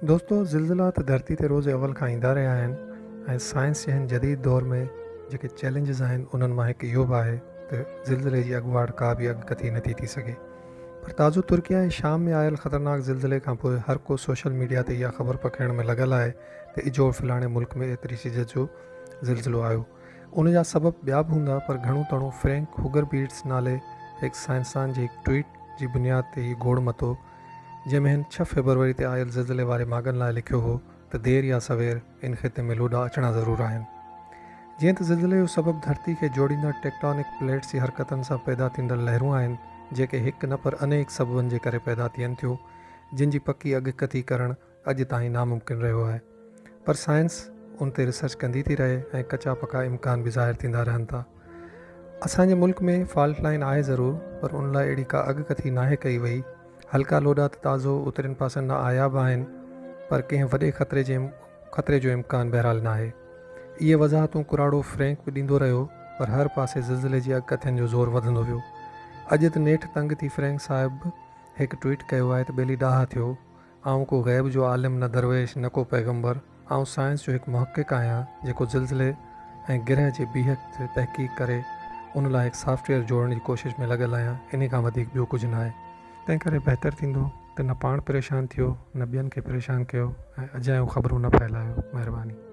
دوستو زلزلا ته ڌرتي تي روز اول کان ايندا رهيا آهن ۽ سائنس جي هن جديد دور ۾ جيڪي چئلينجز آهن انهن مان هڪ اهو به آهي ته زلزلي جي اڳواٽ ڪا به اڳڪٿي نٿي ٿي سگهي پر تازو ترڪيه ۽ شام ۾ آيل خطرناڪ زلزلي کان پوء هر ڪو سوشل ميڊيا تي اها خبر پکيڙڻ ۾ لڳل آهي ته اجهو فلاڻي ملڪ ۾ ايتري شدت جو زلزلو آيو. ان جا سبب ٻيا به هوندا پر گهڻو تڻو فرينڪ هوگربيٽس نالي هڪ سائنسدان جي هڪ ٽوئيٽ جي بنياد تي هي گوڙ متو جنهن ۾ هن ڇهه فيبروري تي آيل زلزلي واري ماڳن لاء لکيو هو ته دير يا سوير ان خطي ۾ لوڏا اچڻا ضرور آهن. جيئن ته زلزلي جو سبب ڌرتي کي جوڙيندڙ ٽيڪٽانڪ پليٽس جي حرڪتن سان پيدا ٿيندڙ لهرون آهن جيڪي هڪ نه پر انيڪ سببن جي ڪري پيدا ٿين ٿيون جن جي پڪي اڳڪٿي ڪرڻ اڄ تائين ناممڪن رهيو آهي پر سائنس ان تي ريسرچ ڪندي ٿي رهي ۽ ڪچا پڪا امڪان به ظاهر ٿيندا رهن ٿا. اسان جي ملڪ ۾ فالٽ لائين آهي ضرور پر ان لاء اهڙي ڪا اڳڪٿي ناهي ڪئي وئي. هلڪا لوڏا ته تازو اترين پاسن ڏانهن آيا به آهن پر ڪنهن وڏي خطري جي خطري جو امڪان بهرحال ناهي. اهي وضاحتون ڪراڙو فرينڪ به ڏيندو رهيو پر هر پاسي زلزلي جي اڳڪٿين جو زور وڌندو ويو. اڄ ته نيٺ تنگ ٿي فرينڪ صاحب به هڪ ٽوئيٽ ڪيو آهي ته ٻيلي ڏاها ٿيو آئون ڪو غيب جو عالم نه درويش نه ڪو پيغمبر، آئون سائنس جو هڪ محقق آهيان جيڪو زلزلي ۽ گرهه جي بيهڪ تي تحقيق ڪري ان لاء هڪ سافٽ ويئر جوڙڻ جي ڪوشش ۾ لڳل آهيان انهي کان وڌيڪ ٻيو ڪجهه ناهي. تنهن ڪري بهتر ٿيندو ته نه پاڻ پريشان ٿيو نه ٻين کي پريشان ڪيو ۽ اجايون خبرون نه ڦهلايو. مهرباني.